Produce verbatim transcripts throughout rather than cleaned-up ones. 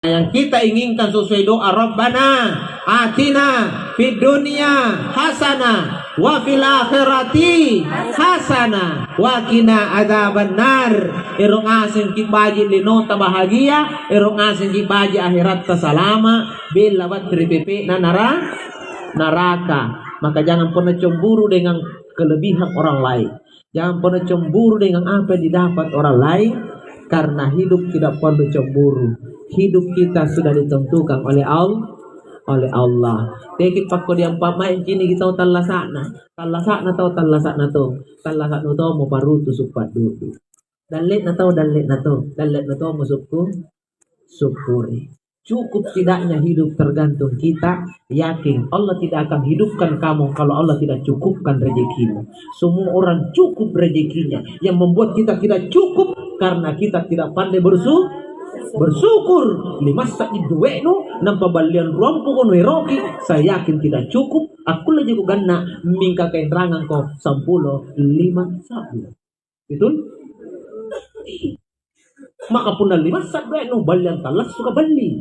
Yang kita inginkan sesuai doa, "Rabbana atina fid dunya hasanah wa fil akhirati hasanah wa qina adzabannar." Ero' ngasengki' baji' linota bahagia, ero' ngasengki' baji' aheratta salama', bella battu ri pepe'na nara-, naraka. Maka jangan pernah cemburu dengan kelebihan orang lain. Jangan pernah cemburu dengan apa yang didapat orang lain, karena hidup tidak perlu cemburu. Hidup kita sudah ditentukan oleh Al-, oleh Allah. Teki' pakkodiang pa'mai' ciniki tau tallasa'na. Tallasa'na tau, tallasa'na tong. Tallasa'nu tommo parutusu' paddudu. Dalle'na tau, dalle'na tong. Dalle'na tommo sukku-, syukuri. Cukup tidaknya hidup tergantung kita. Yakin, Allah tidak akan hidupkan kamu kalau Allah tidak cukupkan rezekimu. Semua orang cukup rezekinya. Yang membuat kita tidak cukup karena kita tidak pandai bersu-, bersyukur. Limassa' due'nu, nampa balliang ruampuko nueroki, saya yakin tidak cukup. Akkullejako ganna', mingka kainrangangko sampulo lima sa'bu. Betul? Maka punna limassa' due'nu, balliang tallassuka balli.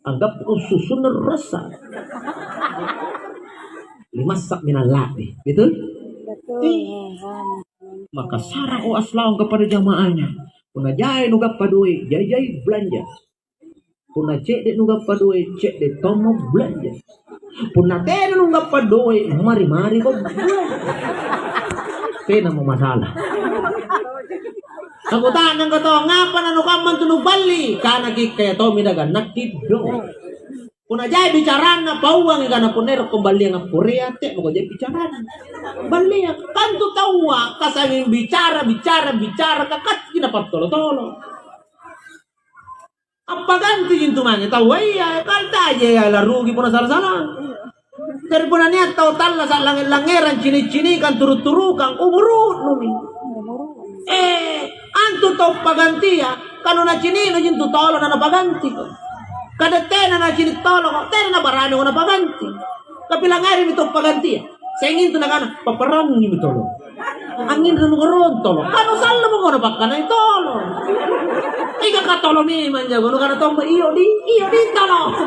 Anggappako susunna rasa. Limassa' minalla'bi. Betul? Betul. Ih. Maka sarako aslaung kepada jamaahnya. Punna jai nugappa doe', jai-jai belanja. Punna cedde' nugappa doe', cedde' tommo belanja. Punna tena nugappa doe', mari-mariko belanja. Tenamo masalah. Nakuta'nangko tau, "Ngapa nanukamma antu nuballi?" Kanaki, "Kaya tommi dagang nakki do." Punna jai bicaranna, pauangi kana punna erokko balliang apporea, te'mako jai bicaranna. Balliang. Kantu taua, kasanging bicara, bicara, bicara, kakacci napattolo-tolo. Appagantiji intu mange taua ia, kaltaje ia larugi punna sala-sala. Jari punna nia' tau tallasa' langnge-langngerang, cini'-cinikang, turu'-turukang, umuru'numi. Eh, antu tau pagantia, kanu nacini'naji intu tolo na napagantiko. Kada tena nacini' toloko, tena nabaraniko napaganti. Tapi langngerimi tau pagantia. Seng intu nakana, "Papparangngimi tolo. Angnginramo gorontolo." Kanu sallo mako napakkanai tolo. Ika katolo memang jago, nukana tommo, "Iyo di, iyo di tolo."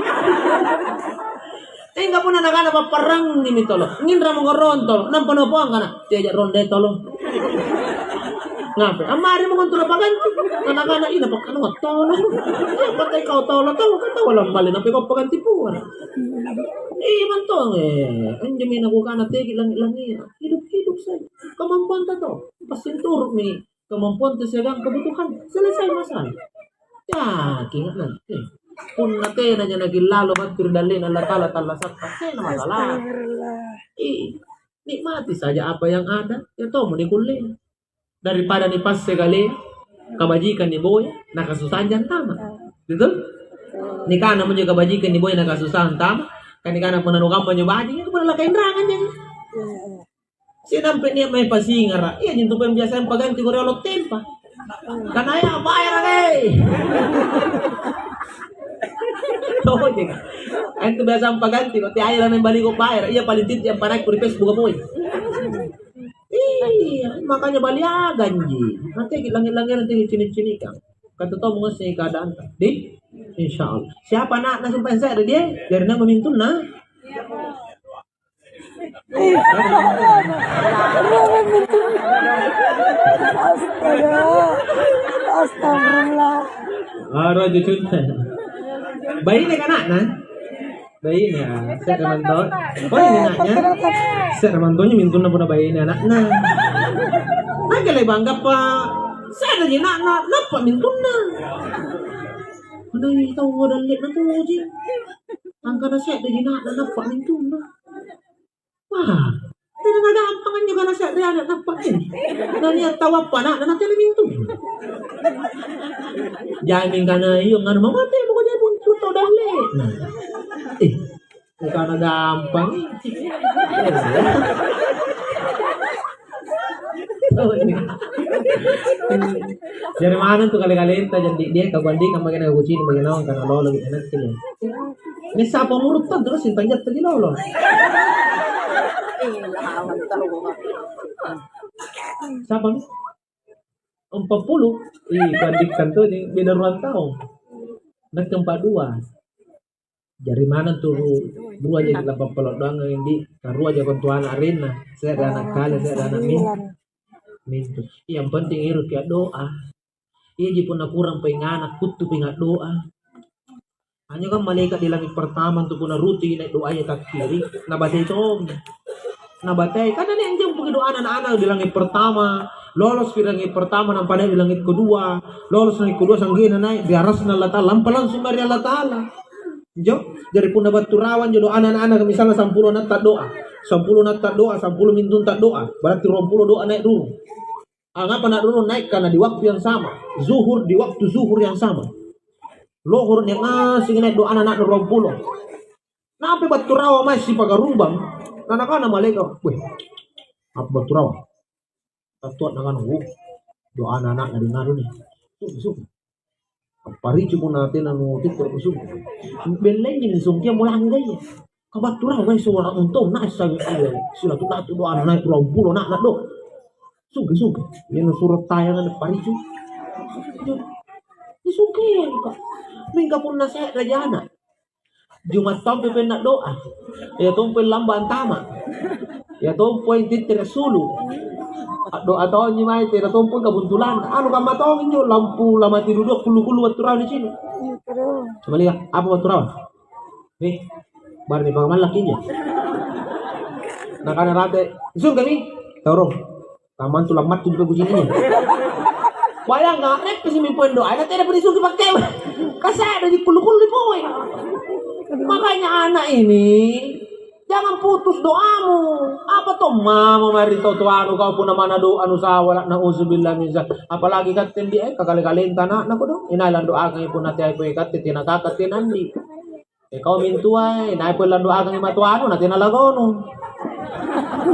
Tingka punna nakana, "Papparangngimi tolo. Nginramo gorontolo." Nampa napoang kana, "Teaja ronde tolo." Ngape? Ammarimo kontu napaganti. Kana-kana ina pakkanua tolo. Patai kau tolo, tau, kau tau lamballe, nampa kau paganti puara. Iya mantong, eh, anjomi nakukana tegi langi-langia. Hidup-hidup saja. Kemampuanta to. Passinturu'mi kemampuanta siagang kebutuhan. Selesai masalah. Yakin nanti. Punna tenaja nagillalo battu ri dallena Allata'ala tallasa'ta, tena masalah. Astagfirullah. Ih, nikmati saja apa yang ada. Ya tomo nikullea. Daripada nipasse kale kabajikang niboya, nakasusahang jantama. Betul? Nikana monjo kabajikang niboya nakasusahang tama, kan nikana punna nukamma nyo baji, itu punna lakainrangang jadi. Sinampe nia' mae pasingara', iya jintu pembiasaan paganti ko riolo tempa. Kanaya bayara deh. Tojeng. Antu biasa paganti ko, tiaya la membaliko bayara, iya paling titti yang panakku di Facebook apa. Iya, makanya bali aganji. Nanti langi-langi nanti cini-cinikang. Kata tau mengasih keadaan. Di? Insya Allah. Siapa anakna sumpah se're dia? Dari nama mintunna? Astaga. Astagfirullah. Baru aja cerita. Baine ka anakna? Baine, ah. Se're manto. Oh, ini anaknya. Se're mantonyo mintunna punna baine anakna. Nakke le'ba' anggappa se'reji anakna, nappa mintunna. Aduh, tau dalle'na toji. Angkana se'reji anakna, nappa mintunna. Wah, tena nagampang anjo kana se're ana' nappa tena. Na nia' tau appa ana'na natena mintu. Jai mingkana iyo nganu mamo tena mako jai buntu tau dalle. Nah. Eh, bukan gampang. Jari maneng tu kale-kalenta, jari dia kabandingkan bagaimana kucini, bagaimana kana lolo gitu, enak gitu. Ini sapa murut tuh, terus yang panjat tadi lolo. Sapa nih? Empat puluh. Ih, bandingkan tuh, ini beda ruang tahun. Nakke empat dua. Jari maneng tu rua jadi lappang pala' doangang di, karua jako antu ana' arenna, se're ana' kale, se're ana' min-, mintu. Yang penting eroki addoa. Iaji punna kurang paingana, kuttupi ngaddoa. Anjo kan malaeka' di langit pertama antu punna rutuki nai' doaya kakkiri, nabatai tommi. Nabatai, kan nani' anjampuki doana ana'-ana' di langit pertama, loloski di langit pertama, nampa nai' di langit kedua, lolos langit kedua, sanggena nai' di arasna Allata'ala, lampa langsung mae ri Allata'ala. Injo, jari punna battu rawang injo doana ana'-ana', misalna sampulo anatta doa, sampulo anatta doa, sampulo mintunta doa, berarti ruampulo doa nai' rurung. Angngapa na' rurung nai'? Karena di waktu yang sama, zuhur di waktu zuhur yang sama. Lohoro' nia' ngaseng nai' doana ana' ruampulo. Nampa battu rawa mae sipagarubang, na nakana malaeka', "Weh, apa battu rawa?" Tattoa nakana, "Oh, doana ana'na ri anu nih. Suki, suki. Apparicu punna tena nutitte kusungke. Bellengi nisungkia mulangi gaya. Kabattu rawa mae suara untung na essa silatu-latu doana nai' ruampulo ana'na do. Suki, suki. Ia nasuro tayanga na paricu. Nisungke ka. Mingka punna se're jana. Juma' tompi penna doa. Ia tompo lamba antama. Ia tompo yang tittere sulu. Doa tonji mae tena tompo kabuntulan. Anu kamma tong injo lampu lamati duduk kulu-kulu wattu rawa di sini. Coba lihat, apa wattu rawa? Nih, baru nih pakamallaki injo. Nakana rate, "Sungkami?" Torong. Tamang tulang matti ri kucininya. Bayangkan, reppesi mimpoeng doa, na tena pudi suki pakewe. Kasada di kulu-kulu di poe. Makanya anak ini, jangan putus doamu. Apa tommamo mae ri tau toanu kau punna mana doa nu sawala, nauzubillah min zalik. Apalagi katte ndi, eh, kakale-kalenta anakna kodong. Inai landoakangi punna teai poe katte tena kaka tena ndi. Eh, kau mintua, eh, nai pole landoakangi matoanu, na tena lagonu.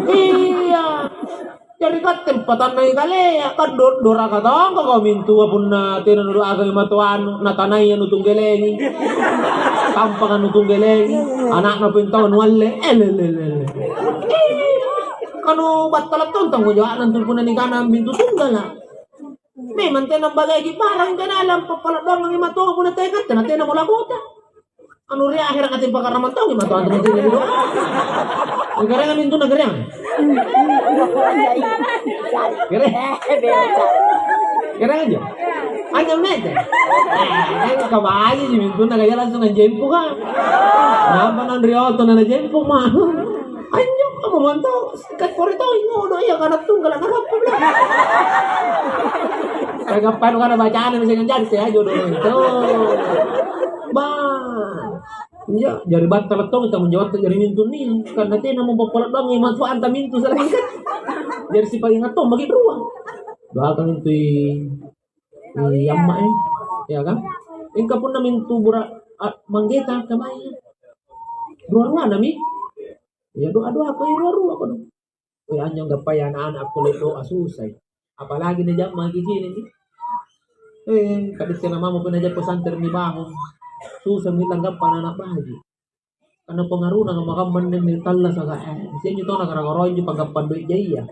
Iya. Jari katte patannai kalea, kan do-, doraka tongko kau mintua punna tena nudoakangi matoanu, na tanaya nutunggelengi. Tampaka nutunggelengi, anakna pintau nualle. Eh, le, le, le, le. Ih, kanu battala tontang mo jawabna tu punna nikana mintu tunggala. Memang tena bagaiki parang tena lampa pala doangangi matoa punna tena katte, na tena mo lakota. Anu ri ahera' katimpakaramang tongi matu antu menteri ri doa. Nagariang mintu nagariang. Gare. Gare aja. Aja mete. Eh, kabaji ji mintu nagaya langsung anjempu ka. Nampa non ri oto na najempu ma. Anjo apa mantu. Ka kore tau ingodo iya kana tunggala na rappu bla. Kagappa nu kana bacana bisa jadi saya jodoh itu. Ba. Iya, jari battala tong tanggung jawab jari mintu ni. Karena tena mau pappala doang yang manfaat mintu selain kan. Jari sipaingat tong bagi dua. Doakan mintu i, i amma eh. Ya kan? Engka punna mintu bura a, manggeta kemai. Dua-dua nami. Ya doa-doa kau dua-dua kau. Eh, anjo gappai ana'-ana' akkulle doa susai. Apalagi nijammaki cini'. Eh, kadi tena mamo punna jai pesantren nibangung. Susami langgappa ana'-ana' baji'. Karena pengaruhna kamma-kamma anne tallasaka, eh, isse anjo tau nakara-karawa injo paggappang doe' jaia.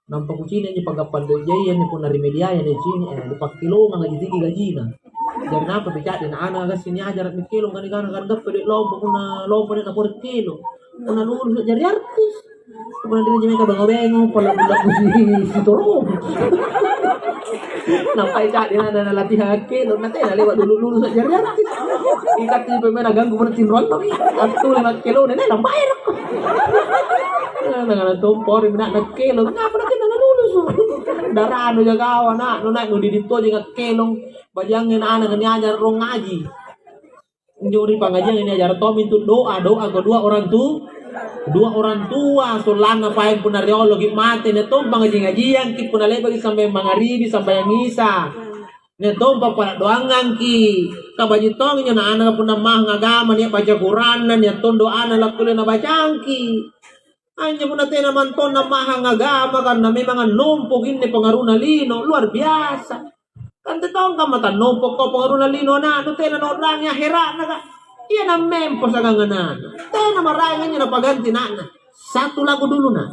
Nampa kucini' anjo paggappang doe' jaia anne punna ri mediaya nicini', eh, dipakkelongang aji tiki gajina. Jari nampa pi caddi na ana' gassing niajara' nikkelong kanikana kan gappa doe' lompo punna lompo nia' napore kelong. Punna lulusu' jari artis. Punna ri jameka bango-bango, pala-pala si, si Torong. Nampai ca'di na, na, na latihan akkelong, na tena lewa lulu-lulusu' jari artis. Ikatti pemain ganggu punna tinroang mami. Attuli makkelong, na, na, nampai rakko. Na, na, na, tompori mina nakkelong, ngapa na tena nalulusu'? Daranu jagawa, na, nu, na, nu didittoji ngakkelong. Bajangngi na, na, niajar rong ngaji. Injo ri pangajianga niajara tommi intu doa, doa kedua orang tu-, dua orang tua, sollanna paeng punna rioloki mate, nia' tompa ngaji-ngajiangki punna le'baki sambayang mangaribi, sambayang isa. Nia' tompa pala' doangangki. Kabaji' tongi injo na ana' punna mahang agama, nia' baca Qur'anna, nia' tong doana lakkulle nabacangki. Anjo punna tena mantonna mahang agama, karena memang annompoki inne pengaruhna lino, luar biasa. Kan te tongkamma tannompokko pengaruhna lino ana'nu, tena naurangngei ahera'naka. Ia nammempo siagang ana'na. Tena maraeng anjo napaganti ana'na. Satu lagu dulu na.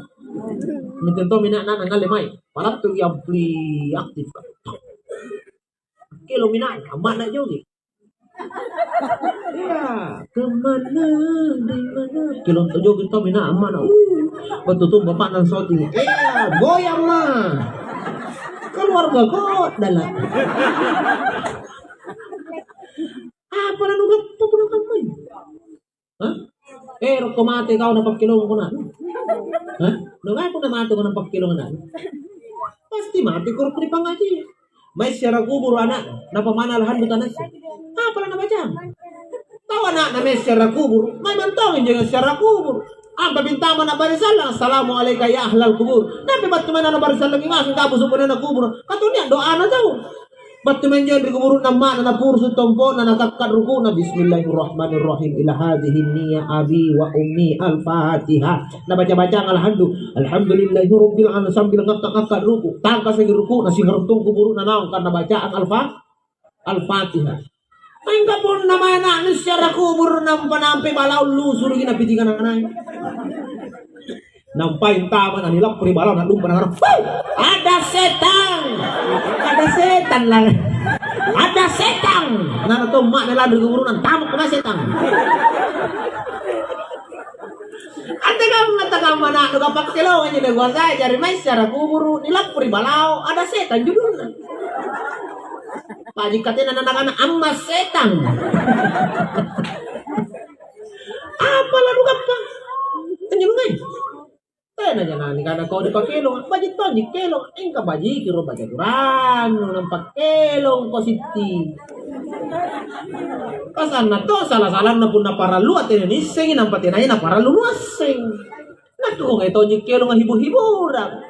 Mintong tommi na ana'na ngalle mai. Palattuki ampli aktif. Kelommi ana'na, amma'na jogi. Iya, kemana, di mana? Kilong tojoki tommi na ammana. Uh, betutung bapakna shooting. Iya, goyang ma. Keluarga kok dalam. Apa lalu gappa punna kammai? Hah? Eh, rokko mate kau napakkilongko na. Hah? Nungaku na mate ko napakkilong na. Pasti mate ko rokko ri pangaji. Mai siara kuburu ana', napamanna alhamdu tanassi. Apa la nabacang? Tau ana'na mai siara kuburu, mai mantong injo siara kuburu. Ampa bintama na barisallang, "Assalamu alaika ya ahlal kubur." Nampa battu mai na barisallang ngaseng tabu sumpana kuburu. Katoniang doana tau. Battu mae anjo ri kuburu'na amma'na, napurusu' tompo'na, nakakka' ruku'na, "Bismillahirrahmanirrahim, ila hadzihi niyya abi wa ummi, al-Fatihah." Nabaca-bacang alhamdu-, "Alhamdulillahirabbil alamin," sambil ngakka'-ngakka' ruku', tangkasaki ruku'na, singarung tong kuburu'na naung, karena bacaan al-fa-, al-Fatihah. Mingka punna mae na-, nisiara kuburu nampa nampe balaung lusuruki napiting ana'-ana'na. Nampai antama na nilappo ri balaung, na'lumpa nakana, "Huh! Ada setang! Ada setang lah! Ada setang!" Nana to amma'na lanri kuburu'na, "Antamako mae setang!" Antekamma takamma na'nu kapakkelonganji naguasai, jari mai siara kuburu, nilappo ri balaung, ada setang judulna. Baji' ka tena na nakana, "Amma setang." Apa lanugappa? Anjo nungai. Tenaja nanikana kau dipakkelong, baji' tonji kelong, engka bajiki ro baja kurannu, nampa kelongko sitti. Pasanna to sala-salanna punna parallua tena niissengi, nampa tenaya naparallu nuasseng. Nakke ko ngai tonji kelong hibu-hiburang.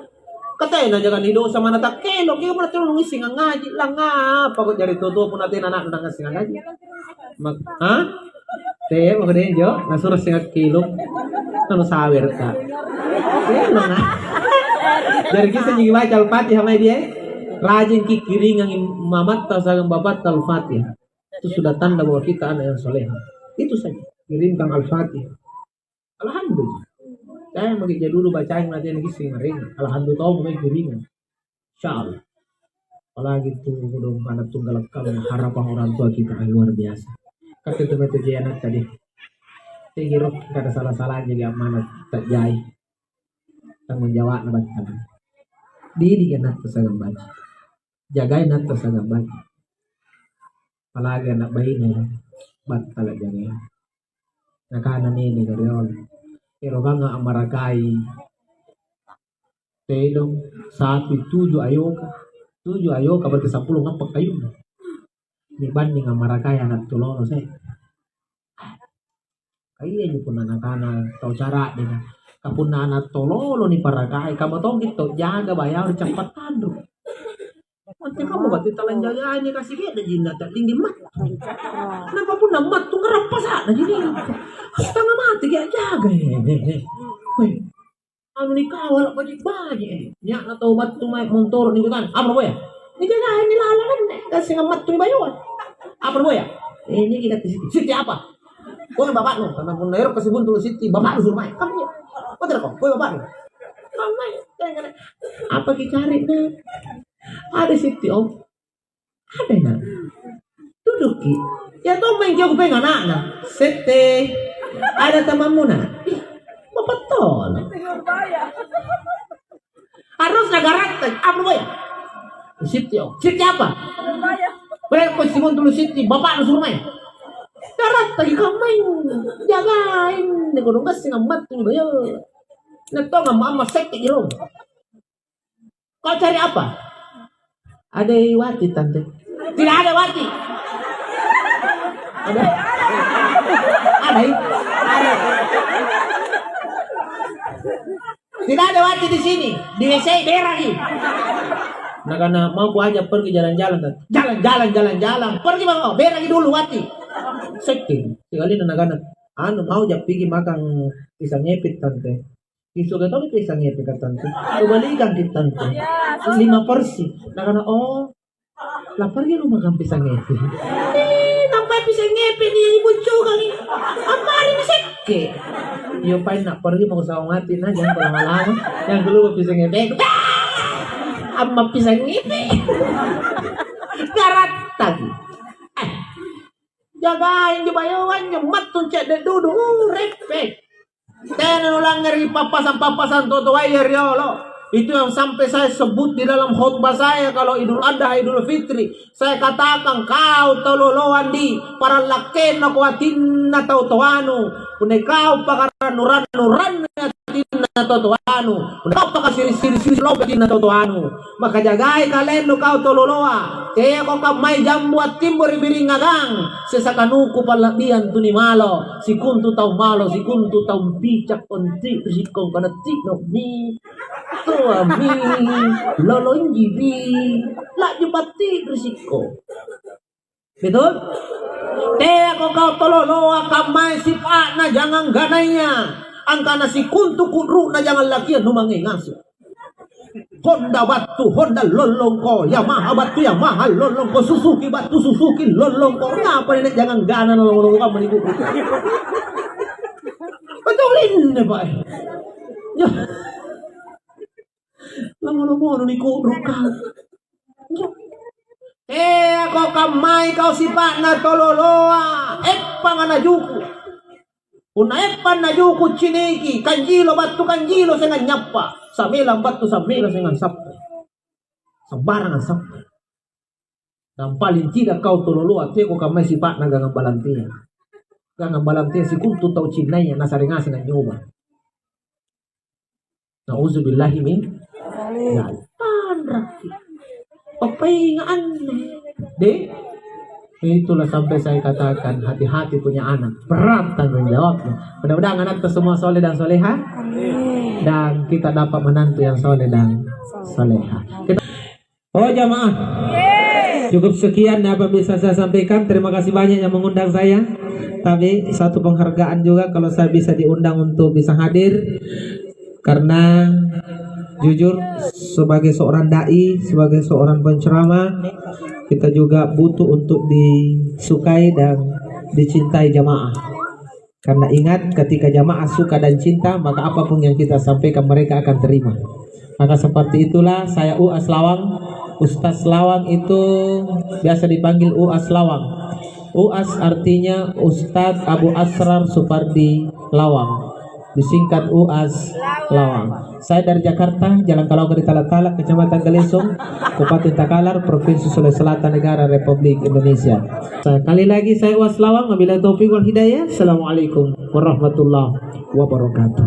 Ka tenaja nidosa manna takkelong, kega manna tena nungissengi angngaji, langngapa ko jari tua-tua punna tena ana'nu nangngasseng angngaji? Mak-, ha? Te, mako deh, Jo, nasuro seng akkilong. Nanu sawerka. Kelong, ah. Jari kisaji baca Al-Fatihah mae dia, eh. Rajin ki kiringangi mamatta siagang bapatta Al-Fatihah. Itu sudah tanda bahwa kita anak yang soleha. Itu saja. Kirimkan Al-Fatihah. Alhamdulillah. Saya maki jadulu bacain materi kissing maring. Alhamdulillah, mau kiringan. Insya Allah. Apalagi itu kodong anak tunggal kamu, harapan orang tua kita yang luar biasa. Kata itu metode anak tadi. Tinggi rok, kada salah-salah jadi amanat tak jai. Tanggung jawab na batal. Didik anak tersayang baik. Jagai anak tersayang baik. Apalagi anak baine, battala jagaina. Nakana nene gariolo, "Ero' banga ammarakai tedong, sapi tuju ayoka, tuju ayoka berarti sampulo ngappa kayunna. Nibanding ammarakai anak tololo sai." Ka iaji punna nakana tau cara'deka, ka punna ana' tololo niparakai, kamma tongki tau jaga bayau ri cappa tanru. Antekamma bate talang jagaini kasi ke'de' jinna ta'dinggi mattu. Nampa punna mattu ngarappa sa'na ji. Setengah mati ki a'jaga. Weh, anu nikawala' baji'-baji', eh. Nia'na tau battu mae montoro' nikutana, "Apa boya?" Nijagai nilalang anne, gassing ammattu nibayoa. "Apa boya?" "Eh, niki katti Sitti." "Sitti apa?" "Koi bapa'nu, karena punna ero' kasi buntulu' Sitti, bapa'nu suro mae." "Kamu iya." "Koi bapa'nu." "Apa kicari, Nak?" "Ada Sitti, Om." "Ada, Nak." "Dudukki." "Ya tomma engki kupeng ana'na." "Sette. Ada tamammu, Nak?" "Ih, bapak tolong." Harusna garatta, apa boya? "Sitti, oh." "Sitti apa?" "Berapa sibuntulu' Sitti, bapa'nu suro mae." Garatta ki kammaing, jagain, kodong gassing ammattu nibayoa. Nattonga amma-amma sekke' jero. "Kau cari apa?" "Ada wati, Tante." "Tidak ada wati." "Ada? Ada, i? Ada." "Tidak ada wati di sini. Di W C beraki." Nakana, "Mau kuajak pergi jalan-jalan, Tante." "Jalan-jalan, jalan-jalan. Pergi mako, beraki dulu wati." Sekke'. Sikalina nakana, "Anu, mau ja' pigi makang pisang ngepet, Tante." "Isuka tau pisang ngepet ka, Tante. Kubalikangki, Tante. Lima porsi." Nakana, "Oh, lapargi lu makang pisang ngepet." Eh, nampai pisang ngepet ni buccukangi. Ammari ni sekke'. Iyo paenna pergi mako saung ati na, jangan lama-lama. Jangan lupa pisang ngepet. Amma pisang ngepet. Garattaki. Eh, Jagai injo bayoa injo, mattung cedde' dudu, uh, reppe. Tena nulangngeri pappasang-pappasang totoaya riolo. Itu yang sampai saya sebut di dalam khotbah saya kalau Idul Adha, Idul Fitri. Saya katakan, kau tau loloang di, parallakkenako atinna tau toanu. Punna kau pakarannu-rannu, rannu atinna tau toanu. Punna kau pakasiri-siri, siri-siri lompo atinna tau toanu. Maka jagai kalennu kau tau loloa. Teako kammai jambu attimbo ri biringngagang. Sesa kanuku palla'biang tuni malo. Sikuntu tau malo, sikuntu tau mpicak konti, sikkong kana ti'no'mi. Toami, lolongjibi, la'ju patti ri sikko. Betul? Teako kau tololoa kammai sipa'na jangang ganaya. Angkana sikuntu ku'ru'na jangang lakia numange ngasu. Honda battu, Honda lollongko, Yamaha battu, Yamaha lollongko, Suzuki battu, Suzuki lollongko. Ngapa nih jangang gana nolong-nolong kamu nih, Bu? Betul ini, Pak. Ya. Lama-lama nih ku'ru kau. Teako kammai kau sipa'na tololoa, eppanga najuku. Punna eppang najuku ciniki, kanjilo battu kanjilo sengang nyappa, sammelang battu sammelang sengang sappa. Sambarang sappa. Dan paling tidak kau tololoa, teko kammai sipa'na gangang balantea. Gangang balantea sikuntu tau cinnaya, nasare ngaseng anyoba. Nauzubillahi min dzalik. Panraki. Pappainga anne. Deh, itulah sampai saya katakan, hati-hati punya anak. Berat tanggung jawabnya. Mudah-mudahan anakta semua soleh dan soleha. Amin. Dan kita dapat menantu yang soleh dan soleha. Kita Oh, jamaah. Cukup sekian apa bisa saya sampaikan. Terima kasih banyak yang mengundang saya. Tapi satu penghargaan juga kalau saya bisa diundang untuk bisa hadir. Karena jujur, sebagai seorang dai, sebagai seorang penceramah, kita juga butuh untuk disukai dan dicintai jamaah. Karena ingat, ketika jamaah suka dan cinta, maka apapun yang kita sampaikan, mereka akan terima. Maka seperti itulah saya Uas Lawang. Ustaz Lawang itu biasa dipanggil Uas Lawang. Uas artinya Ustadz Abu Asrar Supardi Lawang. Disingkat Uas Lawang. Saya dari Jakarta, Jalan Kalawa Gede Tala-Tala, Kecamatan Galesong, Kabupaten Takalar, Provinsi Sulawesi Selatan, Negara Republik Indonesia. Sekali lagi saya Uas Lawang, wabillahi taufiq wal hidayah. Assalamualaikum warahmatullahi wabarakatuh.